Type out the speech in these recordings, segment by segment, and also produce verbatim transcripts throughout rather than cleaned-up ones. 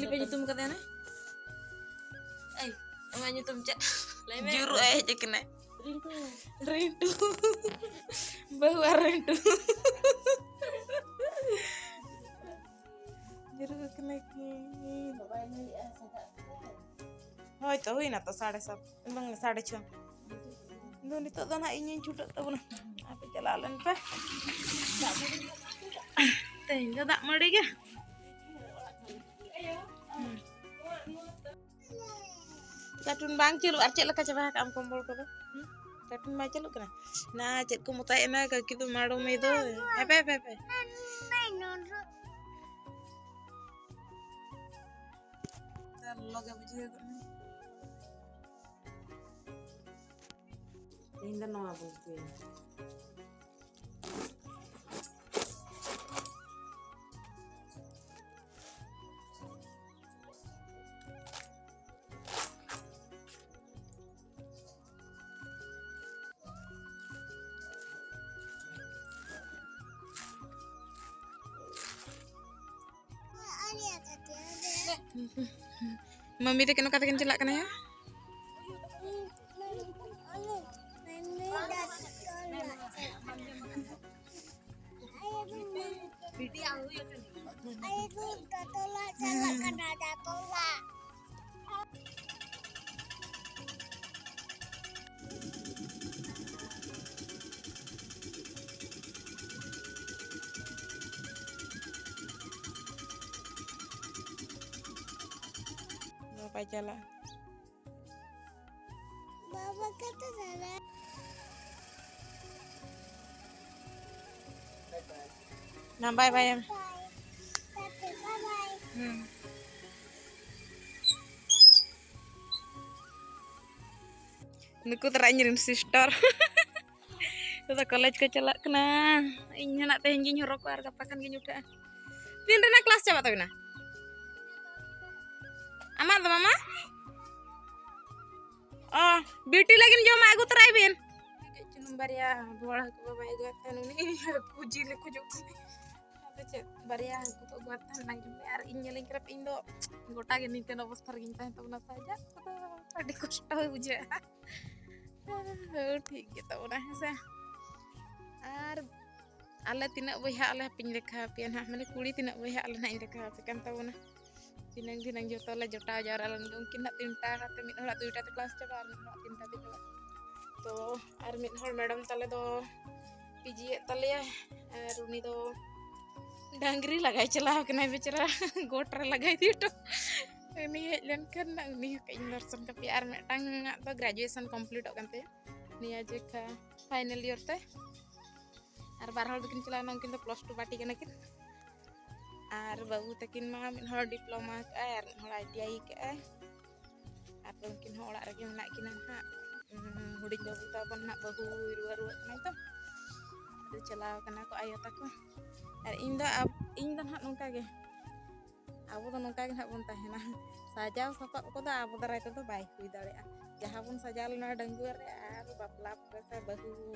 ᱪᱮᱫ ᱧᱩᱛᱩᱢ ᱠᱟᱫᱮᱭᱟ ᱱᱮ? ᱮᱭ, ᱟᱢᱟᱜ ᱧᱩᱛᱩᱢ ᱪᱮᱫ? ᱞᱟᱹᱭ ᱢᱮ᱾ ᱡᱩᱨᱩᱜ ᱮ ᱦᱮᱡ ᱟᱠᱟᱱᱟᱭ᱾ ᱨᱤᱱᱴᱩ᱾ ᱨᱤᱱᱴᱩ᱾ ᱵᱟᱹᱦᱩ ᱟᱨ ᱨᱤᱱᱴᱩ᱾ ᱡᱩᱨᱩᱜ ᱟᱠᱟᱱᱟ ᱠᱤᱱ᱾ ᱦᱳᱭ ᱛᱚ, ᱦᱩᱭᱱᱟ ᱛᱚ ᱥᱟᱲᱮ ᱥᱟᱛ, ᱵᱟᱝ, ᱥᱟᱲᱮ ᱪᱷᱚ᱾ ᱫᱚ ᱱᱤᱛᱚᱜ ᱫᱚ ᱱᱟᱦᱟᱜ ᱤᱧᱤᱧ ᱪᱷᱩᱴᱟᱹᱜ ᱛᱟᱵᱚᱱᱟ᱾ ᱟᱯᱮ ᱪᱟᱞᱟᱣ ᱞᱮᱱ ᱯᱮ᱾ ᱛᱮᱦᱮᱧ ᱫᱚ ᱫᱟᱜ ᱢᱟᱹᱰᱤ ᱜᱮ᱾ ᱦᱩᱸ᱾ ᱪᱟᱴᱩᱱ ᱵᱟᱝ ᱪᱟᱹᱞᱩᱜ, ᱟᱨ ᱪᱮᱫ ᱞᱮᱠᱟ ᱪᱟᱵᱟ ᱟᱠᱟᱫ ᱟᱢ ᱠᱚᱢᱵᱚᱞ ᱠᱚᱫᱚ? ᱦᱩᱸ? ᱪᱟᱴᱩᱱ ᱵᱟᱭ ᱪᱟᱹᱞᱩᱜ ᱠᱟᱱᱟ? ᱱᱟ ᱪᱮᱫ ᱠᱚ ᱢᱚᱛᱟᱭᱮᱫ ᱱᱟ ᱠᱟᱹᱠᱤ ᱫᱚ ᱢᱟᱲᱚᱢ ᱢᱮ ᱫᱚ᱾ ᱦᱟᱯᱮ, ᱦᱟᱯᱮ, ᱦᱟᱯᱮ᱾ ᱞᱚᱞᱚ ᱜᱮ ᱵᱩᱡᱷᱟᱹᱣ ᱠᱟᱱᱟ᱾ ᱤᱧ ᱫᱚ ᱱᱚᱣᱟ ᱵᱚᱞᱛᱮ᱾ ᱢᱟᱢᱤ ᱛᱟᱹᱠᱤᱱ ᱚᱠᱟ ᱛᱮᱠᱤᱱ ᱪᱟᱞᱟᱜ ᱠᱟᱱᱟ ᱭᱟ? ᱵᱟᱵᱟᱭ ᱪᱟᱞᱟᱜᱼᱟ᱾ ᱵᱟᱵᱟ ᱠᱟᱛᱮ ᱫᱟᱫᱟ᱾ ᱱᱟ ᱵᱟᱭ ᱵᱟᱭ ᱮᱢ᱾ ᱵᱟᱭ᱾ ᱛᱟᱛᱮ ᱵᱟᱭ ᱵᱟᱭ᱾ ᱦᱩᱸ᱾ ᱱᱩᱠᱩ ᱛᱟᱨᱟ ᱤᱧ ᱨᱮᱱ ᱥᱤᱥᱴᱟᱨ᱾ ᱱᱤᱛᱚᱜ ᱫᱚ ᱠᱚᱞᱮᱡᱽ ᱠᱚ ᱪᱟᱞᱟᱜ ᱠᱟᱱᱟ᱾ ᱤᱧ ᱦᱚᱸ ᱱᱟᱜ ᱛᱮᱦᱮᱧ ᱜᱤᱧ ᱦᱚᱨᱚᱜ ᱠᱚᱣᱟ ᱟᱨ ᱜᱟᱯᱟ ᱠᱷᱟᱱ ᱜᱤᱧ ᱩᱴᱷᱟᱹᱜᱼᱟ᱾ ᱛᱤᱱ ᱨᱮᱱᱟᱜ ᱠᱞᱟᱥ ᱪᱟᱵᱟᱜ ᱛᱟᱵᱤᱱᱟ? ᱟᱢᱟᱜ ᱫᱚ ᱢᱟᱢᱟ? ᱚ, ᱵᱤᱭᱩᱴᱤ ᱞᱟᱹᱜᱤᱫ ᱡᱚᱢᱟᱜ ᱟᱹᱜᱩ ᱛᱚᱨᱟᱭ ᱵᱤᱱ᱾ ᱠᱟᱹᱡ ᱪᱩᱞᱩᱝ ᱵᱟᱨᱭᱟ ᱵᱚᱦᱚᱲ ᱦᱟᱹᱠᱩ ᱵᱟᱵᱟᱭ ᱟᱹᱜᱩ ᱟᱠᱟᱫ ᱛᱟᱦᱮᱱ, ᱩᱱᱤ ᱦᱟᱹᱠᱩ ᱡᱤᱞ ᱮ ᱠᱷᱚᱡᱚᱜ ᱠᱟᱱᱟ᱾ ᱪᱮᱫ ᱵᱟᱨᱭᱟ ᱦᱟᱹᱠᱩ ᱠᱚ ᱟᱹᱜᱩ ᱟᱫ ᱛᱟᱦᱮᱱ, ᱚᱱᱟ ᱡᱚᱢ ᱢᱮ᱾ ᱟᱨ ᱤᱧ ᱧᱮᱞᱤᱧ ᱠᱟᱱᱟ ᱯᱮ, ᱤᱧ ᱫᱚ ᱜᱚᱴᱟ ᱜᱮ ᱱᱤᱝᱠᱟᱹᱱ ᱚᱵᱚᱥᱛᱷᱟ ᱨᱮᱜᱮᱧ ᱛᱟᱦᱮᱱ ᱛᱟᱵᱚᱱᱟ᱾ ᱥᱟᱡᱟᱜ ᱠᱚᱫᱚ ᱟᱹᱰᱤ ᱠᱚᱥᱴᱚ ᱵᱩᱡᱷᱟᱹᱜᱼᱟ᱾ ᱦᱳᱭ, ᱴᱷᱤᱠ ᱜᱮ ᱛᱟᱵᱚᱱᱟ, ᱦᱮᱸ ᱥᱮ? ᱟᱨ ᱟᱞᱮ ᱛᱤᱱᱟᱹᱜ ᱵᱚᱭᱦᱟᱜ ᱟᱞᱮ, ᱦᱟᱯᱮᱧ ᱞᱮᱠᱷᱟ ᱟᱯᱮᱭᱟ ᱱᱟᱦᱟᱜ, ᱢᱟᱱᱮ ᱠᱩᱲᱤ ᱛᱤᱱᱟᱹᱜ ᱵᱚᱭᱦᱟᱜ ᱟᱞᱮ ᱱᱟᱦᱟᱜ ᱤᱧ ᱞᱮᱠᱷᱟ ᱟᱯᱮ ᱠᱟᱱ ᱛᱟᱵᱚᱱᱟ᱾ ᱫᱷᱤᱱᱟᱹᱝ ᱫᱷᱤᱱᱟᱹᱝ ᱡᱚᱛᱚ ᱞᱮ ᱡᱚᱴᱟᱣ ᱡᱟᱣᱨᱟ ᱞᱮᱱ ᱜᱮ᱾ ᱩᱱᱠᱤᱱ ᱱᱟᱦᱟᱜ ᱛᱤᱱᱴᱟ ᱠᱟᱛᱮ, ᱢᱤᱫ ᱦᱚᱲᱟᱜ ᱫᱩᱭᱴᱟ ᱛᱮ ᱠᱞᱟᱥ ᱪᱟᱵᱟᱜᱼᱟ, ᱟᱨ ᱢᱤᱫ ᱦᱚᱲᱟᱜ ᱛᱤᱱᱴᱟ ᱛᱮ ᱪᱟᱵᱟᱜᱼᱟ᱾ ᱛᱚ ᱟᱨ ᱢᱤᱫ ᱦᱚᱲ ᱢᱮᱰᱟᱢ ᱛᱟᱞᱮ ᱫᱚ ᱯᱤᱡᱤᱭᱮᱫ ᱛᱟᱞᱮᱭᱟᱭ, ᱟᱨ ᱩᱱᱤ ᱫᱚ ᱰᱟᱝᱨᱤ ᱞᱟᱜᱟᱭ ᱪᱟᱞᱟᱣ ᱠᱟᱱᱟᱭ ᱵᱮᱪᱟᱨᱟ᱾ ᱜᱚᱴ ᱨᱮ ᱞᱟᱜᱟᱭ ᱤᱫᱤ ᱦᱚᱴᱚ᱾ ᱩᱱᱤ ᱦᱮᱡ ᱞᱮᱱᱠᱷᱟᱱ ᱱᱟᱜ ᱩᱱᱤ ᱦᱚᱸ ᱠᱟᱹᱡ ᱤᱧ ᱫᱚᱨᱥᱚᱱ ᱠᱟᱯᱮᱭᱟ᱾ ᱟᱨ ᱢᱤᱫᱴᱟᱝ ᱟᱜ ᱫᱚ ᱜᱨᱮᱡᱩᱭᱮᱥᱚᱱ ᱠᱚᱢᱯᱞᱤᱴᱚᱜ ᱠᱟᱱ ᱛᱟᱭᱟ ᱱᱤᱭᱟᱹ ᱡᱮᱠᱷᱟ ᱯᱷᱟᱭᱱᱮᱞ ᱤᱭᱟᱨ ᱛᱮ᱾ ᱟᱨ ᱵᱟᱨ ᱦᱚᱲ ᱫᱚᱠᱤᱱ ᱪᱟᱞᱟᱣᱱᱟ, ᱩᱱᱠᱤᱱ ᱫᱚ ᱯᱞᱟᱥ ᱴᱩ ᱯᱟᱨᱴᱤ ᱠᱟᱱᱟ ᱠᱤᱱ᱾ ᱟᱨ ᱵᱟᱹᱵᱩ ᱛᱟᱹᱠᱤᱱ ᱢᱟ ᱢᱤᱫ ᱦᱚᱲ ᱰᱤᱯᱞᱳᱢᱟ ᱠᱟᱜᱼᱟᱭ ᱟᱨ ᱢᱤᱫ ᱦᱚᱲ ᱟᱭ ᱴᱤ ᱟᱭ ᱠᱟᱜᱼᱟᱭ᱾ ᱟᱨ ᱩᱱᱠᱤᱱ ᱦᱚᱸ ᱚᱲᱟᱜ ᱨᱮᱜᱮ ᱢᱮᱱᱟᱜ ᱠᱤᱱᱟ ᱱᱟᱦᱟᱜ᱾ ᱩᱸ, ᱦᱩᱰᱤᱧ ᱵᱟᱹᱵᱩ ᱛᱟᱵᱚᱱ ᱱᱟᱦᱟᱜ ᱵᱟᱹᱦᱩᱭ ᱨᱩᱣᱟᱹ ᱨᱩᱣᱟᱹᱜ ᱠᱟᱱᱟᱭ ᱛᱚ, ᱟᱫᱚ ᱪᱟᱞᱟᱣ ᱠᱟᱱᱟ ᱠᱚ ᱟᱭᱳ ᱛᱟᱠᱚ᱾ ᱟᱨ ᱤᱧ ᱫᱚ ᱟᱵ-, ᱤᱧ ᱫᱚ ᱱᱟᱦᱟᱜ ᱱᱚᱝᱠᱟ ᱜᱮ, ᱟᱵᱚ ᱫᱚ ᱱᱚᱝᱠᱟ ᱜᱮ ᱱᱟᱦᱟᱜ ᱵᱚᱱ ᱛᱟᱦᱮᱱᱟ᱾ ᱥᱟᱡᱟᱣ ᱥᱟᱯᱟᱵ ᱠᱚᱫᱚ ᱟᱵᱚ ᱫᱟᱨᱟᱭ ᱛᱮᱫᱚ ᱵᱟᱭ ᱦᱩᱭ ᱫᱟᱲᱮᱭᱟᱜᱼᱟ᱾ ᱡᱟᱦᱟᱸ ᱵᱚᱱ ᱥᱟᱡᱟᱣ ᱞᱮᱱᱟ ᱰᱟᱺᱜᱩᱣᱟᱹ ᱨᱮ ᱟᱨ ᱵᱟᱯᱞᱟ ᱯᱚᱨᱮ ᱥᱮ ᱵᱟᱹᱦᱩ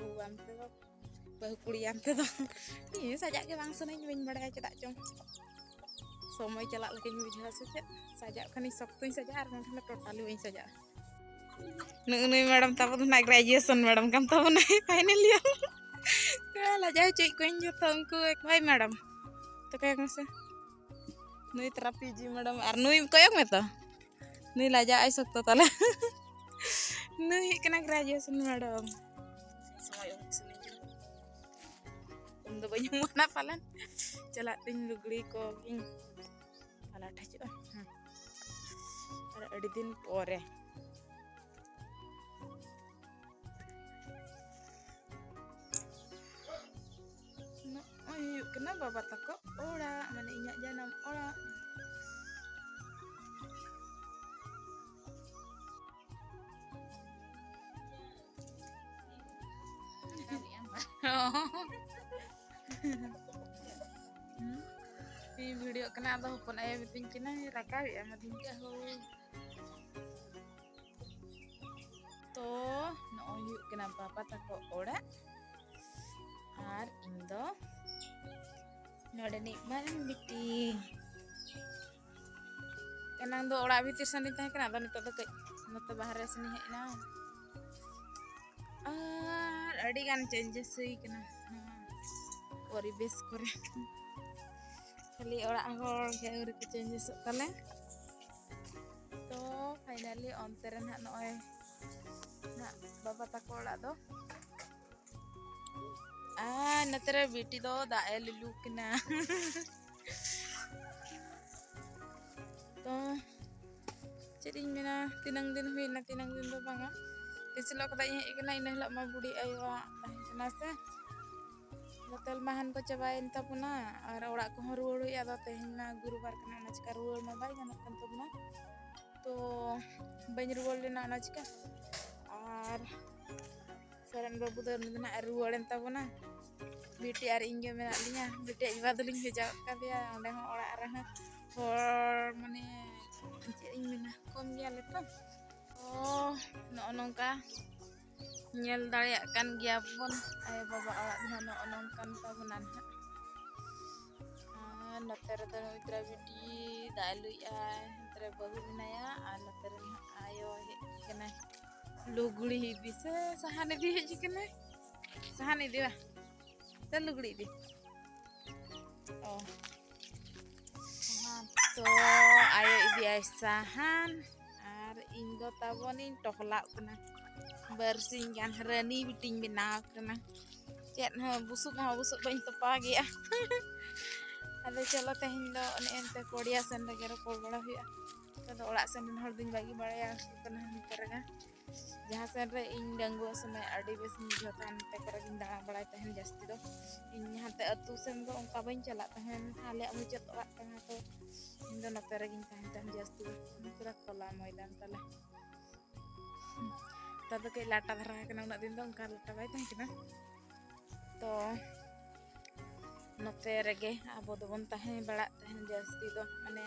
ᱟᱱ ᱛᱮᱫᱚ, ᱵᱟᱹᱦᱩ ᱠᱩᱲᱤᱭᱟᱱ ᱛᱮᱫᱚ ᱤᱧ ᱥᱟᱡᱟᱜ ᱜᱮ ᱵᱟᱝ ᱥᱟᱱᱟᱧ, ᱵᱟᱹᱧ ᱵᱟᱲᱟᱭᱟ ᱪᱮᱫᱟᱜ ᱪᱚᱝ᱾ ᱥᱚᱢᱚᱭ ᱪᱟᱞᱟᱜ ᱞᱮᱠᱟᱧ ᱵᱩᱡᱷᱟᱹᱣᱟ ᱥᱮ ᱪᱮᱫ, ᱥᱟᱡᱟᱜ ᱠᱷᱟᱱᱤᱧ ᱥᱚᱠᱛᱚᱧ ᱥᱟᱡᱟᱜᱼᱟ, ᱟᱨ ᱵᱟᱝᱠᱷᱟᱱ ᱫᱚ ᱴᱳᱴᱟᱞᱤ ᱵᱟᱹᱧ ᱥᱟᱡᱟᱜᱼᱟ᱾ ᱱᱩᱜᱼᱩ ᱱᱩᱭ ᱢᱮᱰᱟᱢ ᱛᱟᱵᱚ ᱫᱚ ᱱᱟᱜ ᱜᱨᱮᱡᱩᱭᱮᱥᱚᱱ ᱢᱮᱰᱟᱢ ᱠᱟᱱ ᱛᱟᱵᱚᱱᱟᱭ, ᱯᱷᱟᱭᱱᱮᱞ ᱤᱭᱟᱨ᱾ ᱞᱟᱡᱟᱣ ᱦᱚᱪᱚᱭᱮᱫ ᱠᱚᱣᱟᱧ ᱡᱚᱛᱚ ᱩᱱᱠᱩ᱾ ᱦᱳᱭ ᱢᱮᱰᱟᱢ, ᱛᱚᱠᱚᱭ ᱢᱮᱥᱮ᱾ ᱱᱩᱭ ᱛᱟᱨᱟ ᱯᱤ ᱡᱤ ᱢᱮᱰᱟᱢ, ᱟᱨ ᱱᱩᱭ ᱠᱚᱭᱚᱜ ᱢᱮ ᱛᱚ, ᱱᱩᱭ ᱞᱟᱡᱟᱜ ᱟᱭ ᱥᱚᱠᱛᱚ ᱛᱟᱞᱮ᱾ ᱱᱩᱭ ᱦᱩᱭᱩᱜ ᱠᱟᱱᱟ ᱜᱨᱮᱡᱩᱭᱮᱥᱚᱱ ᱢᱮᱰᱟᱢ᱾ ᱥᱚᱢᱚᱭ ᱩᱢᱩᱜ ᱥᱟᱱᱟᱧ ᱠᱟᱱᱟ᱾ ᱩᱱ ᱫᱚ ᱵᱟᱹᱧ ᱩᱢᱩᱜᱼᱟ ᱯᱟᱞᱮᱱ᱾ ᱪᱟᱞᱟᱜ ᱛᱤᱧ ᱞᱩᱜᱽᱲᱤ ᱠᱚ ᱜᱤᱧ ᱯᱟᱞᱟᱴ ᱦᱤᱡᱩᱜᱼᱟ᱾ ᱦᱮᱸ᱾ ᱟᱨ ᱟᱹᱰᱤ ᱫᱤᱱ ᱯᱚᱨᱮ᱾ ᱱᱚᱜᱼᱚᱭ ᱦᱩᱭᱩᱜ ᱠᱟᱱᱟ ᱵᱟᱵᱟ ᱛᱟᱠᱚ ᱚᱲᱟᱜ, ᱢᱟᱱᱮ ᱤᱧᱟᱹᱜ ᱡᱟᱱᱟᱢ ᱚᱲᱟᱜ᱾ ᱤᱧ ᱵᱷᱤᱰᱤᱭᱳᱜ ᱠᱟᱱᱟ, ᱟᱫᱚ ᱦᱚᱯᱚᱱ ᱟᱭᱳ ᱢᱤᱛᱟᱹᱧ ᱠᱟᱱᱟᱭ, ᱨᱟᱠᱟᱵᱮᱜᱼᱟ ᱢᱟᱫᱤᱧ ᱠᱟᱹᱦᱩ᱾ ᱛᱚ ᱱᱚᱜᱼᱚᱭ ᱦᱩᱭᱩᱜ ᱠᱟᱱᱟ ᱵᱟᱵᱟ ᱛᱟᱠᱚ ᱚᱲᱟᱜ, ᱟᱨ ᱤᱧ ᱫᱚ ᱱᱚᱰᱮᱱᱤᱡ ᱢᱟᱨᱟᱝ ᱵᱤᱴᱤ᱾ ᱮᱱᱟᱝ ᱫᱚ ᱚᱲᱟᱜ ᱵᱷᱤᱛᱤᱨ ᱥᱮᱱ ᱤᱧ ᱛᱟᱦᱮᱸ ᱠᱟᱱᱟ, ᱟᱫᱚ ᱱᱤᱛᱚᱜ ᱫᱚ ᱠᱟᱹᱡ ᱱᱚᱛᱮ ᱵᱟᱦᱨᱮ ᱥᱮᱱ ᱤᱧ ᱦᱮᱡ ᱮᱱᱟ᱾ ᱟᱨ ᱟᱹᱰᱤ ᱜᱟᱱ changes ᱦᱩᱭ ᱠᱟᱱᱟ ᱱᱚᱣᱟ ᱯᱚᱨᱤᱵᱮᱥ ᱠᱚᱨᱮ᱾ ᱠᱷᱟᱹᱞᱤ ᱚᱲᱟᱜ ᱦᱚᱲ ᱜᱮ ᱟᱹᱣᱨᱤ ᱠᱚ changesᱚᱜ ᱛᱟᱞᱮ᱾ ᱛᱚ finally ᱚᱱᱛᱮ ᱨᱮ ᱱᱟᱦᱟᱜ ᱱᱚᱜᱼᱚᱭ ᱱᱟᱦᱟᱜ ᱵᱟᱵᱟ ᱛᱟᱠᱚ ᱚᱲᱟᱜ ᱫᱚ᱾ ᱟᱨ ᱱᱚᱛᱮ ᱨᱮ ᱵᱤᱴᱤ ᱫᱚ ᱫᱟᱜ ᱮ ᱞᱩᱞᱩ ᱠᱟᱱᱟ᱾ ᱛᱚ ᱪᱮᱫ ᱤᱧ ᱢᱮᱱᱟ, ᱛᱤᱱᱟᱹᱝ ᱫᱤᱱ ᱦᱩᱭᱱᱟ, ᱛᱤᱱᱟᱹᱝ ᱫᱤᱱ ᱫᱚ ᱵᱟᱝᱟ, ᱛᱤᱥ ᱦᱤᱞᱳᱜ ᱠᱷᱚᱱᱟᱜ ᱤᱧ ᱦᱮᱡ ᱟᱠᱟᱱᱟ, ᱤᱱᱟᱹ ᱦᱤᱞᱳᱜ ᱢᱟ ᱵᱩᱰᱷᱤ ᱟᱭᱳᱣᱟᱜ ᱛᱟᱦᱮᱸ ᱠᱟᱱᱟ ᱥᱮ, ᱱᱚᱛᱮ ᱢᱟᱦᱟᱱ ᱠᱚ ᱪᱟᱵᱟᱭᱮᱱ ᱛᱟᱵᱚᱱᱟ ᱟᱨ ᱚᱲᱟᱜ ᱠᱚᱦᱚᱸ ᱨᱩᱣᱟᱹᱲ ᱦᱩᱭᱩᱜᱼᱟ᱾ ᱟᱫᱚ ᱛᱮᱦᱮᱧ ᱢᱟ ᱜᱩᱨᱩᱵᱟᱨ ᱠᱟᱱᱟ, ᱚᱱᱟ ᱪᱤᱠᱟ ᱨᱩᱣᱟᱹᱲ ᱢᱟ ᱵᱟᱭ ᱜᱟᱱᱚᱜ ᱠᱟᱱ ᱛᱟᱵᱚᱱᱟ᱾ ᱛᱚ ᱵᱟᱹᱧ ᱨᱩᱣᱟᱹᱲ ᱞᱮᱱᱟ ᱚᱱᱟ ᱪᱤᱠᱟ᱾ ᱟᱨ ᱥᱚᱨᱮᱱ ᱵᱟᱹᱵᱩ ᱫᱚ ᱩᱱᱤ ᱫᱚ ᱱᱟᱦᱟᱜ ᱮ ᱨᱩᱣᱟᱹᱲᱮᱱ ᱛᱟᱵᱚᱱᱟ᱾ ᱵᱤᱴᱤ ᱟᱨ ᱤᱧ ᱜᱮ ᱢᱮᱱᱟᱜ ᱞᱤᱧᱟ᱾ ᱵᱤᱴᱤ ᱟᱡ ᱵᱟᱵᱟ ᱫᱚᱞᱤᱧ ᱵᱷᱮᱡᱟ ᱜᱚᱫ ᱠᱟᱫᱮᱭᱟ᱾ ᱚᱸᱰᱮ ᱦᱚᱸ ᱚᱲᱟᱜ ᱨᱮᱦᱚᱸ ᱦᱚᱲ, ᱢᱟᱱᱮ, ᱪᱮᱫ ᱤᱧ ᱢᱮᱱᱟ, ᱠᱚᱢ ᱜᱮᱭᱟᱞᱮ ᱛᱚ᱾ ᱛᱚ ᱱᱚᱜᱼᱚ ᱱᱚᱝᱠᱟ ᱧᱮᱞ ᱫᱟᱲᱮᱭᱟᱜ ᱠᱟᱱ ᱜᱮᱭᱟ ᱵᱚᱱ, ᱟᱭᱳ ᱵᱟᱵᱟ ᱚᱲᱟᱜ ᱫᱚ ᱱᱟᱦᱟᱜ ᱱᱚᱜᱼᱚ ᱱᱚᱝᱠᱟᱱ ᱛᱟᱵᱚᱱᱟ ᱱᱟᱦᱟᱜ᱾ ᱟᱨ ᱱᱚᱛᱮ ᱨᱮᱫᱚ ᱱᱩᱭ ᱛᱟᱨᱟ ᱵᱤᱴᱤ ᱫᱟᱜ ᱮ ᱞᱩᱭᱮᱫᱼᱟᱭ, ᱱᱚᱛᱮ ᱨᱮ ᱵᱟᱹᱦᱩ ᱢᱮᱱᱟᱭᱟ, ᱟᱨ ᱱᱚᱛᱮ ᱨᱮ ᱱᱟᱦᱟᱜ ᱟᱭᱳ ᱦᱮᱡ ᱠᱟᱱᱟᱭ ᱞᱩᱜᱽᱲᱤ ᱤᱫᱤ ᱥᱮ ᱥᱟᱦᱟᱱ ᱤᱫᱤ ᱦᱮᱡ ᱠᱟᱱᱟᱭ᱾ ᱥᱟᱦᱟᱱ ᱤᱫᱤ ᱵᱟ, ᱥᱮ ᱞᱩᱜᱽᱲᱤ ᱤᱫᱤ? ᱚ, ᱥᱟᱦᱟᱱ᱾ ᱛᱚ ᱟᱭᱳ ᱤᱫᱤᱭᱟᱭ ᱥᱟᱦᱟᱱ, ᱟᱨ ᱤᱧ ᱫᱚ ᱛᱟᱵᱚᱱᱤᱧ ᱴᱚᱦᱞᱟᱜ ᱠᱟᱱᱟ᱾ ᱵᱟᱨᱥᱤᱧ ᱜᱟᱱ ᱨᱟᱹᱱᱤ ᱵᱤᱴᱤᱧ ᱵᱮᱱᱟᱣ ᱠᱟᱱᱟ᱾ ᱪᱮᱫ ᱦᱚᱸ ᱵᱩᱥᱩᱵ ᱦᱚᱸ ᱵᱩᱥᱩᱵ ᱵᱟᱹᱧ ᱛᱚᱯᱟ ᱜᱮᱭᱟ᱾ ᱟᱫᱚ ᱪᱚᱞᱚ ᱛᱮᱦᱮᱧ ᱫᱚ ᱚᱱᱮ ᱮᱱᱛᱮ ᱯᱚᱲᱤᱭᱟ ᱥᱮᱱ ᱨᱮᱜᱮ ᱨᱚᱯᱚᱲ ᱵᱟᱲᱟ ᱦᱩᱭᱩᱜᱼᱟ᱾ ᱱᱤᱛᱚᱜ ᱫᱚ ᱚᱲᱟᱜ ᱥᱮᱱ ᱨᱮᱱ ᱦᱚᱲ ᱫᱚᱧ ᱵᱟᱹᱜᱤ ᱵᱟᱲᱟᱭᱟ ᱠᱚ ᱠᱟᱱᱟ ᱱᱚᱛᱮ ᱨᱮᱜᱮ᱾ ᱡᱟᱦᱟᱸ ᱥᱮᱱ ᱨᱮ ᱤᱧ ᱰᱟᱺᱜᱩᱣᱟᱹ ᱥᱚᱢᱚᱭ ᱟᱹᱰᱤ ᱵᱮᱥ ᱤᱧ ᱵᱩᱡᱷᱟᱹᱣ ᱛᱟᱦᱮᱸᱫ, ᱱᱚᱛᱮ ᱠᱚᱨᱮ ᱜᱤᱧ ᱫᱟᱬᱟ ᱵᱟᱲᱟᱭ ᱛᱟᱦᱮᱸᱫ ᱡᱟᱹᱥᱛᱤ ᱫᱚ᱾ ᱤᱧ ᱦᱟᱱᱛᱮ ᱟᱹᱛᱩ ᱥᱮᱱ ᱫᱚ ᱚᱱᱠᱟ ᱵᱟᱹᱧ ᱪᱟᱞᱟᱜ ᱛᱟᱦᱮᱸᱫ, ᱟᱞᱮᱭᱟᱜ ᱢᱩᱪᱟᱹᱫ ᱚᱲᱟᱜ ᱠᱟᱱᱟ ᱛᱚ᱾ ᱤᱧ ᱫᱚ ᱱᱚᱛᱮ ᱨᱮᱜᱤᱧ ᱛᱟᱦᱮᱱ ᱛᱟᱦᱮᱸᱫ ᱡᱟᱹᱥᱛᱤ ᱫᱚ, ᱯᱩᱨᱟᱹ ᱠᱷᱚᱞᱟ ᱢᱚᱭᱫᱟᱱ ᱛᱟᱞᱮ᱾ ᱱᱮᱛᱟᱨ ᱫᱚ ᱠᱟᱹᱡ ᱞᱟᱴᱟ ᱫᱷᱟᱨᱟ ᱟᱠᱟᱱᱟ, ᱩᱱᱟᱹᱜ ᱫᱤᱱ ᱫᱚ ᱚᱱᱠᱟ ᱞᱟᱴᱟ ᱵᱟᱭ ᱛᱟᱦᱮᱸ ᱠᱟᱱᱟ᱾ ᱛᱚ ᱱᱚᱛᱮ ᱨᱮᱜᱮ ᱟᱵᱚ ᱫᱚᱵᱚᱱ ᱛᱟᱦᱮᱸ ᱵᱟᱲᱟᱜ ᱛᱟᱦᱮᱱ ᱡᱟᱹᱥᱛᱤ ᱫᱚ, ᱢᱟᱱᱮ,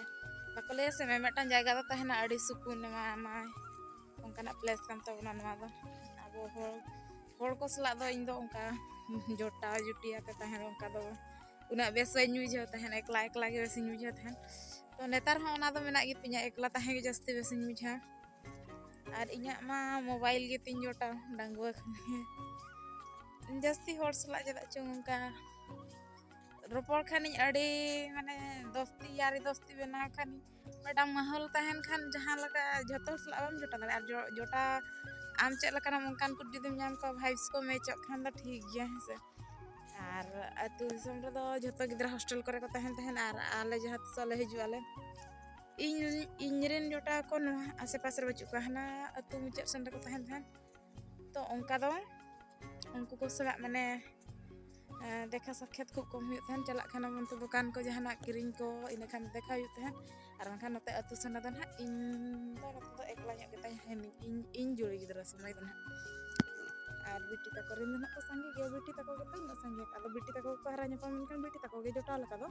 ᱵᱟᱠᱚ ᱞᱟᱹᱭᱟ ᱥᱮ, ᱢᱤᱢᱤᱫᱴᱟᱝ ᱡᱟᱭᱜᱟ ᱫᱚ ᱛᱟᱦᱮᱱᱟ ᱟᱹᱰᱤ ᱥᱩᱠᱩᱱ ᱮᱢᱟᱢᱟᱭ, ᱚᱱᱠᱟᱱᱟᱜ place ᱠᱟᱱ ᱛᱟᱵᱚᱱᱟ ᱱᱚᱣᱟ ᱫᱚ᱾ ᱟᱵᱚ ᱦᱚᱲ, ᱦᱚᱲ ᱠᱚ ᱥᱟᱞᱟᱜ ᱫᱚ ᱤᱧ ᱫᱚ ᱚᱱᱠᱟ ᱡᱚᱴᱟᱣ ᱡᱩᱴᱤ ᱟᱛᱮ ᱛᱟᱦᱮᱸ ᱫᱚ ᱚᱱᱠᱟ ᱫᱚ ᱩᱱᱟᱹᱜ ᱵᱮᱥ ᱵᱟᱹᱧ ᱵᱩᱡᱷᱟᱹᱣ ᱛᱟᱦᱮᱱ, ᱮᱠᱞᱟ ᱮᱠᱞᱟ ᱜᱮ ᱵᱮᱥᱤᱧ ᱵᱩᱡᱷᱟᱹᱣ ᱛᱟᱦᱮᱱ᱾ ᱛᱚ ᱱᱮᱛᱟᱨ ᱦᱚᱸ ᱚᱱᱟ ᱫᱚ ᱢᱮᱱᱟᱜ ᱜᱮᱛᱤᱧᱟ, ᱮᱠᱞᱟ ᱛᱟᱦᱮᱸ ᱜᱮ ᱡᱟᱹᱥᱛᱤ ᱵᱮᱥᱤᱧ ᱵᱩᱡᱷᱟᱹᱣᱟ᱾ ᱟᱨ ᱤᱧᱟᱹᱜ ᱢᱟ ᱢᱳᱵᱟᱭᱤᱞ ᱜᱮᱛᱤᱧ ᱡᱚᱴᱟᱣ ᱰᱟᱺᱜᱩᱣᱟᱹ ᱠᱷᱚᱱ ᱜᱮ᱾ ᱡᱟᱹᱥᱛᱤ ᱦᱚᱲ ᱥᱟᱞᱟᱜ ᱪᱮᱫᱟᱜ ᱪᱚᱝ ᱚᱱᱠᱟ ᱨᱚᱯᱚᱲ ᱠᱷᱟᱱᱤᱧ ᱟᱹᱰᱤ ᱢᱟᱱᱮ ᱫᱳᱥᱛᱤ ᱭᱟᱨᱤ ᱫᱳᱥᱛᱤ ᱵᱮᱱᱟᱣ ᱠᱷᱟᱱᱤᱧ ᱢᱤᱫᱴᱟᱝ ᱢᱟᱦᱚᱞ ᱛᱟᱦᱮᱱ ᱠᱷᱟᱱ ᱡᱟᱦᱟᱸ ᱞᱮᱠᱟ ᱡᱷᱚᱛᱚ ᱦᱚᱲ ᱥᱟᱞᱟᱜ ᱵᱟᱢ ᱡᱚᱴᱟᱣ ᱫᱟᱲᱮᱭᱟᱜᱼᱟ᱾ ᱟᱨ ᱡᱚ- ᱡᱚᱴᱟᱣ ᱟᱢ ᱪᱮᱫ ᱞᱮᱠᱟᱱᱟᱢ ᱚᱱᱠᱟᱱ ᱠᱚ ᱡᱩᱫᱤᱢ ᱧᱟᱢ ᱠᱚᱣᱟ, ᱵᱷᱟᱭᱤᱵᱥ ᱠᱚ ᱢᱮᱪᱚᱜ ᱠᱷᱟᱱ ᱫᱚ ᱴᱷᱤᱠ ᱜᱮᱭᱟ, ᱦᱮᱸ ᱥᱮ᱾ ᱟᱨ ᱟᱹᱛᱩ ᱫᱤᱥᱚᱢ ᱨᱮᱫᱚ ᱡᱷᱚᱛᱚ ᱜᱤᱫᱽᱨᱟᱹ ᱦᱳᱥᱴᱮᱞ ᱠᱚᱨᱮ ᱠᱚ ᱛᱟᱦᱮᱱ ᱛᱟᱦᱮᱱ, ᱟᱨ ᱟᱞᱮ ᱡᱟᱦᱟᱸ ᱛᱤᱥᱚᱜ ᱞᱮ ᱦᱤᱡᱩᱜ ᱟᱞᱮ, ᱤᱧ ᱤᱧ ᱨᱮᱱ ᱡᱚᱴᱟᱣ ᱠᱚ ᱱᱚᱣᱟ ᱟᱥᱮ ᱯᱟᱥᱮ ᱨᱮ ᱵᱟᱹᱪᱩᱜ ᱠᱚᱣᱟ, ᱦᱟᱱᱟ ᱟᱹᱛᱩ ᱢᱩᱪᱟᱹᱫ ᱥᱮᱱ ᱨᱮᱠᱚ ᱛᱟᱦᱮᱱ ᱛᱟᱦᱮᱱ᱾ ᱛᱚ ᱚᱱᱠᱟ ᱫᱚ ᱩᱱᱠᱩ ᱠᱚ ᱥᱟᱞᱟᱜ ᱢᱟᱱᱮ ᱫᱮᱠᱷᱟ ᱥᱟᱠᱷᱭᱟᱛ ᱠᱷᱩᱵ ᱠᱚᱢ ᱦᱩᱭᱩᱜ ᱛᱟᱦᱮᱱ᱾ ᱪᱟᱞᱟᱜ ᱠᱷᱟᱱ ᱚᱱᱛᱮ ᱫᱚᱠᱟᱱ ᱠᱚ ᱡᱟᱦᱟᱱᱟᱜ ᱠᱤᱨᱤᱧ ᱠᱚ, ᱤᱱᱟᱹ ᱠᱷᱟᱱ ᱫᱮᱠᱷᱟ ᱦᱩᱭᱩᱜ ᱛᱟᱦᱮᱱ᱾ ᱟᱨ ᱵᱟᱝᱠᱷᱟᱱ ᱱᱚᱛᱮ ᱟᱹᱛᱩ ᱥᱮᱱ ᱨᱮᱫᱚ ᱱᱟᱦᱟᱜ ᱤᱧ ᱫᱚ ᱱᱚᱛᱮ ᱫᱚ ᱮᱠᱞᱟ ᱧᱚᱜ ᱜᱮ ᱛᱟᱦᱮᱱᱤᱧ, ᱤᱧ ᱤᱧ ᱡᱩᱨᱤ ᱜᱤᱫᱽᱨᱟᱹ ᱥᱚᱢᱚᱭ ᱫᱚ ᱱᱟᱦᱟᱜ᱾ ᱟᱨ ᱵᱤᱴᱤ ᱛᱟᱠᱚ ᱨᱮᱱ ᱫᱚ ᱱᱟᱦᱟᱜ ᱠᱚ ᱥᱟᱸᱜᱮ ᱜᱮᱭᱟ, ᱵᱤᱴᱤ ᱛᱟᱠᱚ ᱜᱮᱛᱚ ᱩᱱᱟᱹᱜ ᱥᱟᱸᱜᱮ, ᱟᱫᱚ ᱵᱤᱴᱤ ᱛᱟᱠᱚ ᱠᱚ ᱦᱟᱨᱟ ᱧᱟᱯᱟᱢ ᱞᱮᱱᱠᱷᱟᱱ ᱵᱤᱴᱤ ᱛᱟᱠᱚ ᱜᱮ ᱡᱚᱴᱟᱣ ᱞᱮᱠᱟ ᱫᱚ᱾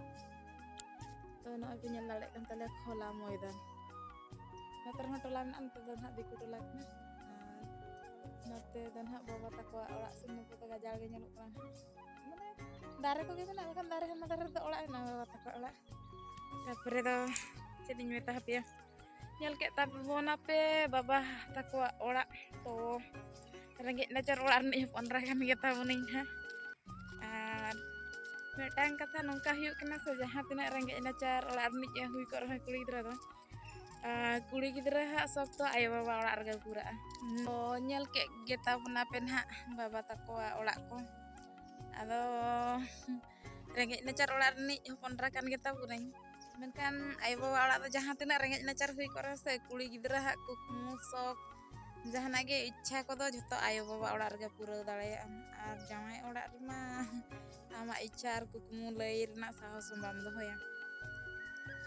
ᱛᱚ ᱱᱚᱜᱼᱚᱭ ᱯᱮ ᱧᱮᱞ ᱫᱟᱲᱮᱭᱟᱜ ᱠᱟᱱ ᱛᱟᱞᱮᱭᱟ ᱠᱷᱚᱞᱟ ᱢᱚᱭᱫᱟᱱ᱾ ᱱᱚᱛᱮ ᱨᱮᱦᱚᱸ ᱴᱚᱞᱟ ᱢᱮᱱᱟᱜᱼᱟ, ᱱᱚᱛᱮ ᱫᱚ ᱱᱟᱦᱟᱜ ᱫᱤᱠᱩ ᱴᱚᱞᱟ ᱠᱟᱱᱟ᱾ ᱟᱨ ᱱᱚᱛᱮ ᱫᱚ ᱱᱟᱦᱟᱜ ᱵᱟᱵᱟ ᱛᱟᱠᱚᱣᱟᱜ ᱚᱲᱟᱜ ᱥᱮᱱ, ᱱᱚᱛᱮ ᱫᱚ ᱜᱟᱡᱟᱲ ᱜᱮ ᱧᱮᱞᱚᱜ ᱠᱟᱱᱟ ᱱᱟᱦᱟᱜ᱾ ᱢᱟᱱᱮ ᱫᱟᱨᱮ ᱠᱚᱜᱮ ᱢᱮᱱᱟᱜᱼᱟ, ᱢᱮᱱᱠᱷᱟᱱ ᱫᱟᱨᱮ ᱦᱟᱱᱟ ᱫᱷᱟᱨᱮ ᱨᱮᱫᱚ ᱚᱲᱟᱜ ᱦᱮᱱᱟᱜᱼᱟ, ᱵᱟᱵᱟ ᱛᱟᱠᱚ ᱚᱲᱟᱜ᱾ ᱛᱟᱨᱯᱚᱨᱮ ᱫᱚ ᱪᱮᱫ ᱤᱧ ᱢᱮᱛᱟ ᱦᱟᱯᱮᱭᱟ, ᱧᱮᱞ ᱠᱮᱫ ᱛᱟᱵᱚᱱᱟᱯᱮ ᱵᱟᱵᱟ ᱛᱟᱠᱚᱣᱟᱜ ᱚᱲᱟᱜ᱾ ᱛᱚ ᱨᱮᱸᱜᱮᱡ ᱱᱟᱪᱟᱨ ᱚᱲᱟᱜ ᱨᱤᱱᱤᱡ ᱦᱚᱯᱚᱱ ᱮᱨᱟ ᱠᱟᱱ ᱜᱮᱛᱟ ᱵᱚᱱᱟᱹᱧ ᱦᱟᱸᱜ᱾ ᱟᱨ ᱢᱤᱫᱴᱟᱝ ᱠᱟᱛᱷᱟ ᱱᱚᱝᱠᱟ ᱦᱩᱭᱩᱜ ᱠᱟᱱᱟ ᱥᱮ, ᱡᱟᱦᱟᱸ ᱛᱤᱱᱟᱹᱜ ᱨᱮᱸᱜᱮᱡ ᱱᱟᱪᱟᱨ ᱚᱲᱟᱜ ᱨᱤᱱᱤᱡ ᱮ ᱦᱩᱭ ᱠᱚᱜ ᱨᱮᱦᱚᱸ ᱠᱩᱲᱤ ᱜᱤᱫᱽᱨᱟᱹ ᱫᱚ, ᱟᱨ ᱠᱩᱲᱤ ᱜᱤᱫᱽᱨᱟᱹ ᱦᱟᱸᱜ ᱥᱚᱠ ᱫᱚ ᱟᱭᱳᱼᱵᱟᱵᱟ ᱚᱲᱟᱜ ᱨᱮᱜᱮ ᱯᱩᱨᱟᱹᱜᱼᱟ᱾ ᱛᱚ ᱧᱮᱞ ᱠᱮᱫ ᱜᱮᱛᱟ ᱵᱚᱱᱟᱯᱮ ᱱᱟᱦᱟᱜ ᱵᱟᱵᱟ ᱛᱟᱠᱚᱣᱟᱜ ᱚᱲᱟᱜ ᱠᱚ᱾ ᱟᱫᱚ ᱨᱮᱸᱜᱮᱡ ᱱᱟᱪᱟᱨ ᱚᱲᱟᱜ ᱨᱤᱱᱤᱡ ᱦᱚᱯᱚᱱ ᱮᱨᱟ ᱠᱟᱱ ᱜᱮᱛᱟ ᱵᱚᱱᱟᱹᱧ, ᱢᱮᱱᱠᱷᱟᱱ ᱟᱭᱳᱼᱵᱟᱵᱟ ᱚᱲᱟᱜ ᱫᱚ ᱡᱟᱦᱟᱸ ᱛᱤᱱᱟᱹᱜ ᱨᱮᱸᱜᱮᱡ ᱱᱟᱪᱟᱨ ᱦᱩᱭ ᱠᱚᱜ ᱨᱮᱦᱚᱸ ᱥᱮ, ᱠᱩᱲᱤ ᱜᱤᱫᱽᱨᱟᱹ ᱦᱟᱸᱜ ᱠᱩᱠᱢᱩ ᱥᱚᱠ ᱡᱟᱦᱟᱱᱟᱜ ᱜᱮ ᱤᱪᱪᱷᱟ ᱠᱚᱫᱚ ᱡᱷᱚᱛᱚ ᱟᱭᱳᱼᱵᱟᱵᱟ ᱚᱲᱟᱜ ᱨᱮᱜᱮ ᱯᱩᱨᱟᱹᱣ ᱫᱟᱲᱮᱭᱟᱜᱼᱟ᱾ ᱟᱨ ᱡᱟᱶᱟᱭ ᱚᱲᱟᱜ ᱨᱮᱢᱟ ᱟᱢᱟᱜ ᱤᱪᱪᱷᱟ ᱟᱨ ᱠᱩᱠᱢᱩ ᱞᱟᱹᱭ ᱨᱮᱱᱟᱜ ᱥᱟᱦᱚᱥ ᱦᱚᱸ ᱵᱟᱢ ᱫᱚᱦᱚᱭᱟ᱾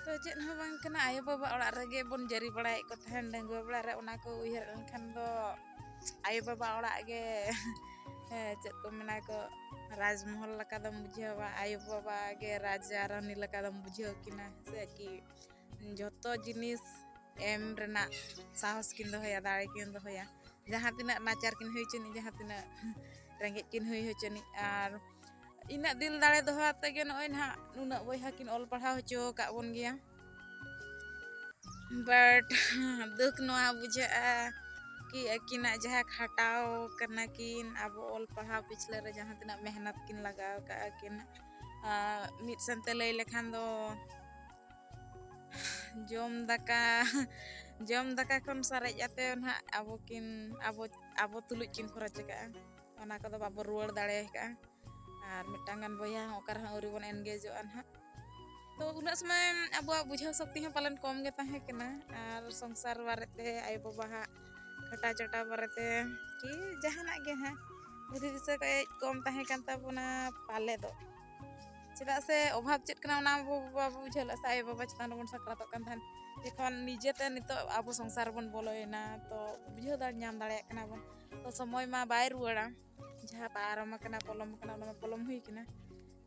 ᱛᱚ ᱪᱮᱫ ᱦᱚᱸ ᱵᱟᱝ ᱠᱟᱱᱟ, ᱟᱭᱳᱼᱵᱟᱵᱟ ᱚᱲᱟᱜ ᱨᱮᱜᱮ ᱵᱚᱱ ᱡᱟᱹᱨᱤ ᱵᱟᱲᱟᱭᱮᱫ ᱠᱚ ᱛᱟᱦᱮᱱ ᱰᱟᱺᱜᱩᱣᱟᱹ ᱵᱮᱲᱟ ᱨᱮ, ᱚᱱᱟ ᱠᱚ ᱩᱭᱦᱟᱹᱨ ᱞᱮᱱᱠᱷᱟᱱ ᱫᱚ ᱟᱭᱳᱼᱵᱟᱵᱟ ᱚᱲᱟᱜ ᱜᱮ ᱦᱮᱸ, ᱪᱮᱫ ᱠᱚ ᱢᱮᱱᱟ ᱠᱚ, ᱨᱟᱡᱽᱢᱚᱦᱚᱞ ᱞᱮᱠᱟ ᱫᱚᱢ ᱵᱩᱡᱷᱟᱹᱣᱟ, ᱟᱭᱳᱼᱵᱟᱵᱟ ᱜᱮ ᱨᱟᱡᱟ ᱨᱟᱱᱤ ᱞᱮᱠᱟ ᱫᱚᱢ ᱵᱩᱡᱷᱟᱹᱣ ᱠᱤᱱᱟ ᱥᱮ ᱠᱤ᱾ ᱡᱷᱚᱛᱚ ᱡᱤᱱᱤᱥ ᱮᱢ ᱨᱮᱱᱟᱜ ᱥᱟᱦᱚᱥ ᱠᱤᱱ ᱫᱚᱦᱚᱭᱟ, ᱫᱟᱲᱮ ᱠᱤᱱ ᱫᱚᱦᱚᱭᱟ᱾ ᱡᱟᱦᱟᱸ ᱛᱤᱱᱟᱹᱜ ᱱᱟᱪᱟᱨ ᱠᱤᱱ ᱦᱩᱭ ᱦᱚᱪᱚᱱᱤᱡ, ᱡᱟᱦᱟᱸ ᱛᱤᱱᱟᱹᱜ ᱨᱮᱸᱜᱮᱡ ᱠᱤᱱ ᱦᱩᱭ ᱦᱚᱪᱚᱱᱤᱡ, ᱟᱨ ᱤᱱᱟᱹᱜ ᱫᱤᱞ ᱫᱟᱲᱮ ᱫᱚᱦᱚ ᱟᱛᱮ ᱜᱮ ᱱᱚᱜᱼᱚᱭ ᱱᱟᱦᱟᱜ ᱱᱩᱱᱟᱹᱜ ᱵᱚᱭᱦᱟ ᱠᱤᱱ ᱚᱞ ᱯᱟᱲᱦᱟᱣ ᱦᱚᱪᱚ ᱟᱠᱟᱫ ᱵᱚᱱ ᱜᱮᱭᱟ᱾ But ᱫᱩᱠ ᱱᱚᱣᱟ ᱵᱩᱡᱷᱟᱹᱜᱼᱟ ᱠᱤ ᱟᱹᱠᱤᱱᱟᱜ ᱡᱟᱦᱟᱸ ᱠᱷᱟᱴᱟᱣ ᱠᱟᱱᱟ ᱠᱤᱱ, ᱟᱵᱚ ᱚᱞ ᱯᱟᱲᱦᱟᱣ ᱯᱤᱪᱷᱞᱟᱹ ᱨᱮ ᱡᱟᱦᱟᱸ ᱛᱤᱱᱟᱹᱜ ᱢᱮᱦᱱᱚᱛ ᱠᱤᱱ ᱞᱟᱜᱟᱣ ᱠᱟᱜᱼᱟ ᱠᱤᱱ, ᱟᱨ ᱢᱤᱫ ᱥᱮᱱᱛᱮ ᱞᱟᱹᱭ ᱞᱮᱠᱷᱟᱱ ᱫᱚ ᱡᱚᱢ ᱫᱟᱠᱟ ᱡᱚᱢ ᱫᱟᱠᱟ ᱠᱷᱚᱱ ᱥᱟᱨᱮᱡ ᱟᱛᱮ ᱱᱟᱦᱟᱜ ᱟᱵᱚ ᱠᱤᱱ ᱟᱵᱚ ᱟᱵᱚ ᱛᱩᱞᱩᱡ ᱠᱤᱱ ᱠᱷᱚᱨᱚᱪ ᱟᱠᱟᱜᱼᱟ᱾ ᱚᱱᱟ ᱠᱚᱫᱚ ᱵᱟᱵᱚ ᱨᱩᱣᱟᱹᱲ ᱫᱟᱲᱮ ᱟᱠᱟᱜᱼᱟ᱾ ᱟᱨ ᱢᱤᱫᱴᱟᱝ ᱜᱟᱱ ᱵᱚᱭᱦᱟ ᱦᱚᱸ ᱚᱠᱟ ᱨᱮᱦᱚᱸ ᱟᱹᱣᱨᱤ ᱵᱚᱱ ᱮᱱᱜᱮᱡᱚᱜᱼᱟ ᱱᱟᱦᱟᱜ᱾ ᱛᱚ ᱩᱱᱟᱹᱜ ᱥᱚᱢᱚᱭ ᱟᱵᱚᱣᱟᱜ ᱵᱩᱡᱷᱟᱹᱣ ᱥᱚᱠᱛᱤ ᱦᱚᱸ ᱯᱟᱞᱮᱱ ᱠᱚᱢ ᱜᱮ ᱛᱟᱦᱮᱸ ᱠᱟᱱᱟ᱾ ᱟᱨ ᱥᱚᱝᱥᱟᱨ ᱵᱟᱨᱮᱛᱮ ᱟᱭᱳᱼᱵᱟᱵᱟᱣᱟᱜ ᱠᱷᱟᱴᱟ ᱪᱟᱴᱟ ᱵᱟᱨᱮᱛᱮ ᱠᱤ ᱡᱟᱦᱟᱱᱟᱜ ᱜᱮ ᱦᱟᱸᱜ ᱵᱩᱫᱷᱤ ᱫᱤᱥᱟᱹ ᱠᱟᱹᱡ ᱠᱚᱢ ᱛᱟᱦᱮᱸ ᱠᱟᱱ ᱛᱟᱵᱚᱱᱟ ᱯᱟᱞᱮ ᱫᱚ᱾ ᱪᱮᱫᱟᱜ ᱥᱮ ᱚᱵᱷᱟᱵᱽ ᱪᱮᱫ ᱠᱟᱱᱟ ᱚᱱᱟ ᱟᱵᱚ ᱵᱟᱵᱚ ᱵᱩᱡᱷᱟᱹᱣ ᱞᱮᱫᱼᱟ ᱥᱮ ᱟᱭᱳᱼᱵᱟᱵᱟ ᱪᱮᱛᱟᱱ ᱨᱮᱵᱚᱱ ᱥᱟᱠᱨᱟᱛᱚᱜ ᱠᱟᱱ ᱛᱟᱦᱮᱸᱫ᱾ ᱡᱚᱠᱷᱚᱱ ᱱᱤᱡᱮᱛᱮ ᱱᱤᱛᱚᱜ ᱟᱵᱚ ᱥᱚᱝᱥᱟᱨ ᱨᱮᱵᱚᱱ ᱵᱚᱞᱚᱭᱮᱱᱟ ᱛᱚ ᱵᱩᱡᱷᱟᱹᱣ ᱫᱟᱲᱮ ᱧᱟᱢ ᱫᱟᱲᱮᱭᱟᱜ ᱠᱟᱱᱟ ᱵᱚᱱ᱾ ᱛᱚ ᱥᱚᱢᱚᱭ ᱢᱟ ᱵᱟᱭ ᱨᱩᱣᱟᱹᱲᱟ᱾ ᱡᱟᱦᱟᱸ ᱯᱟᱨᱚᱢ ᱟᱠᱟᱱᱟ ᱯᱚᱞᱚᱢ ᱟᱠᱟᱱᱟ ᱚᱱᱟ ᱢᱟ ᱯᱚᱞᱚᱢ ᱦᱩᱭ ᱠᱟᱱᱟ᱾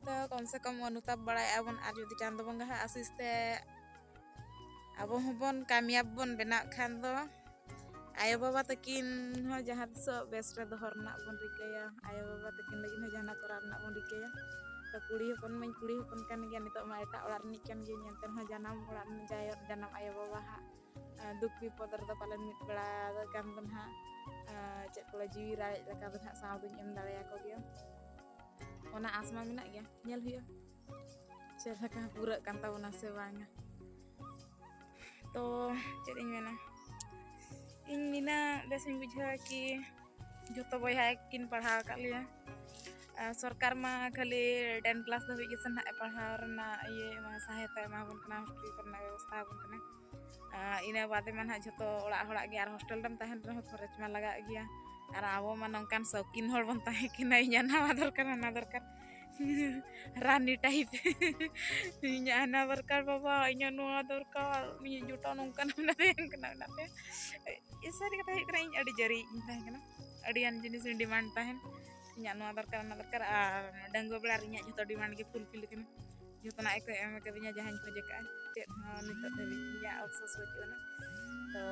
ᱛᱚ ᱠᱚᱢ ᱥᱮ ᱠᱚᱢ ᱚᱱᱩᱛᱟᱯ ᱵᱟᱲᱟᱭᱮᱫᱼᱟ ᱵᱚᱱ ᱟᱨ ᱡᱩᱫᱤ ᱪᱟᱸᱫᱚ ᱵᱚᱸᱜᱟ ᱦᱟᱸᱜ ᱟᱥᱤᱥ ᱛᱮ ᱟᱵᱚ ᱦᱚᱸᱵᱚᱱ ᱠᱟᱢᱭᱟᱵ ᱵᱚᱱ ᱵᱮᱱᱟᱜ ᱠᱷᱟᱱ ᱫᱚ ᱟᱭᱳᱼᱵᱟᱵᱟ ᱛᱟᱹᱠᱤᱱ ᱦᱚᱸ ᱡᱟᱦᱟᱸ ᱛᱤᱥᱚᱜ ᱵᱮᱥ ᱨᱮ ᱫᱚᱦᱚ ᱨᱮᱱᱟᱜ ᱵᱚᱱ ᱨᱤᱠᱟᱹᱭᱟ᱾ ᱟᱭᱳᱼᱵᱟᱵᱟ ᱛᱟᱹᱠᱤᱱ ᱞᱟᱹᱜᱤᱫ ᱦᱚᱸ ᱡᱟᱦᱟᱱᱟᱜ ᱠᱚᱨᱟᱣ ᱨᱮᱱᱟᱜ ᱵᱚᱱ ᱨᱤᱠᱟᱹᱭᱟ᱾ ᱛᱚ ᱠᱩᱲᱤ ᱦᱚᱯᱚᱱ ᱢᱟᱧ ᱠᱩᱲᱤ ᱦᱚᱯᱚᱱ ᱠᱟᱱ ᱜᱮᱭᱟ, ᱱᱤᱛᱚᱜ ᱢᱟ ᱮᱴᱟᱜ ᱚᱲᱟᱜ ᱨᱤᱱᱤᱡ ᱠᱟᱱ ᱜᱤᱭᱟᱹᱧ, ᱮᱱᱛᱮ ᱨᱮᱦᱚᱸ ᱡᱟᱱᱟᱢ ᱚᱲᱟᱜ ᱨᱤᱱᱤᱡ ᱡᱟᱭᱳ ᱡᱟᱱᱟᱢ ᱟᱭᱳᱼᱵᱟᱵᱟ ᱦᱟᱸᱜ ᱟᱸ, ᱫᱩᱠ ᱵᱤᱯᱚᱫ ᱨᱮᱫᱚ ᱯᱟᱞᱮᱱ ᱢᱤᱫ ᱵᱮᱲᱟ ᱜᱟᱱ ᱫᱚ ᱱᱟᱦᱟᱜ ᱟᱸ, ᱪᱮᱫ ᱠᱚ ᱞᱟᱹᱭᱟ, ᱡᱤᱣᱤ ᱨᱟᱲᱮᱡ ᱞᱮᱠᱟ ᱫᱚ ᱱᱟᱦᱟᱜ ᱥᱟᱶ ᱫᱚᱧ ᱮᱢ ᱫᱟᱲᱮᱭᱟᱠᱚ ᱜᱮᱭᱟ᱾ ᱚᱱᱟ ᱟᱸᱥ ᱢᱟ ᱢᱮᱱᱟᱜ ᱜᱮᱭᱟ, ᱧᱮᱞ ᱦᱩᱭᱩᱜᱼᱟ ᱪᱮᱫ ᱞᱮᱠᱟ ᱯᱩᱨᱟᱹᱜ ᱠᱟᱱ ᱛᱟᱵᱚᱱᱟ ᱥᱮ ᱵᱟᱝᱟ᱾ ᱛᱚ ᱪᱮᱫ ᱤᱧ ᱢᱮᱱᱟ, ᱤᱧ ᱱᱤᱱᱟᱹᱜ ᱵᱮᱥᱤᱧ ᱵᱩᱡᱷᱟᱹᱣᱟ ᱠᱤ ᱡᱚᱛᱚ ᱵᱚᱭᱦᱟ ᱠᱤᱱ ᱯᱟᱲᱦᱟᱣ ᱟᱠᱟᱫ ᱞᱮᱭᱟ᱾ ᱟᱨ ᱥᱚᱨᱠᱟᱨ ᱢᱟ ᱠᱷᱟᱹᱞᱤ ten class ᱫᱷᱟᱹᱵᱤᱡ ᱜᱮ ᱥᱮ ᱱᱟᱦᱟᱜ ᱮ ᱯᱟᱲᱦᱟᱣ ᱨᱮᱱᱟᱜ ᱤᱭᱟᱹ ᱮᱢᱟ, ᱥᱟᱦᱟᱭᱚᱛᱟ ᱮᱢᱟ ᱵᱚᱱ ᱠᱟᱱᱟ, ᱦᱳᱥᱴᱮᱞ ᱠᱚᱨᱮᱱᱟᱜ ᱵᱮᱵᱚᱥᱛᱷᱟ ᱟᱵᱚᱱ ᱠᱟᱱᱟ᱾ ᱟᱨ ᱤᱱᱟᱹ ᱵᱟᱫᱮ ᱢᱟ ᱱᱟᱦᱟᱜ ᱡᱷᱚᱛᱚ ᱚᱲᱟᱜ ᱦᱚᱲᱟᱜ ᱜᱮ, ᱟᱨ ᱦᱳᱥᱴᱮᱞ ᱨᱮᱢ ᱛᱟᱦᱮᱱ ᱨᱮᱦᱚᱸ ᱠᱷᱚᱨᱚᱪ ᱢᱟ ᱞᱟᱜᱟᱜ ᱜᱮᱭᱟ᱾ ᱟᱨ ᱟᱵᱚ ᱢᱟ ᱱᱚᱝᱠᱟᱱ ᱥᱚᱠᱤᱱ ᱦᱚᱲ ᱵᱚᱱ ᱛᱟᱦᱮᱸ ᱠᱟᱱᱟ, ᱤᱧᱟᱹᱜ ᱱᱟᱣᱟ ᱫᱚᱨᱠᱟᱨ, ᱦᱟᱱᱟ ᱫᱚᱨᱠᱟᱨ, ᱨᱟᱱᱤ type᱾ ᱤᱧᱟᱹᱜ ᱦᱟᱱᱟ ᱫᱚᱨᱠᱟᱨ ᱵᱟᱵᱟ, ᱤᱧᱟᱹᱜ ᱱᱚᱣᱟ ᱫᱚᱨᱠᱟᱨ, ᱤᱧᱟᱹᱜ ᱡᱩᱛᱟᱹ ᱱᱚᱝᱠᱟᱱᱟᱜ ᱢᱮᱱᱟᱜ ᱛᱟᱦᱮᱸ ᱠᱟᱱᱟ᱾ ᱚᱱᱟᱛᱮ ᱥᱟᱹᱨᱤ ᱠᱟᱛᱷᱟ ᱦᱩᱭᱩᱜ ᱠᱟᱱᱟ, ᱤᱧ ᱟᱹᱰᱤ ᱡᱟᱹᱨᱤᱭᱤᱡ ᱤᱧ ᱛᱟᱦᱮᱸ ᱠᱟᱱᱟ᱾ ᱟᱹᱰᱤᱜᱟᱱ ᱡᱤᱱᱤᱥ ᱤᱧ demand ᱛᱟᱦᱮᱱ, ᱤᱧᱟᱹᱜ ᱱᱚᱣᱟ ᱫᱚᱨᱠᱟᱨ, ᱚᱱᱟ ᱫᱚᱨᱠᱟᱨ, ᱟᱨ ᱰᱟᱺᱜᱩᱣᱟᱹ ᱵᱮᱲᱟ ᱨᱮ ᱤᱧᱟᱹᱜ ᱡᱷᱚᱛᱚ demand ᱜᱮ fulfill ᱠᱟᱱᱟ᱾ ᱡᱷᱚᱛᱚᱱᱟᱜ ᱜᱮᱠᱚ ᱮᱢ ᱠᱟᱫᱤᱧᱟ, ᱡᱟᱦᱟᱸᱧ ᱠᱷᱚᱡ ᱟᱠᱟᱫᱼᱟ᱾ ᱪᱮᱫ ᱦᱚᱸ ᱱᱤᱛᱚᱜ ᱫᱷᱟᱹᱵᱤᱡ ᱤᱧᱟᱹᱜ ᱟᱯᱥᱳᱥ ᱵᱟᱹᱪᱩᱜ ᱟᱱᱟ᱾ ᱛᱚ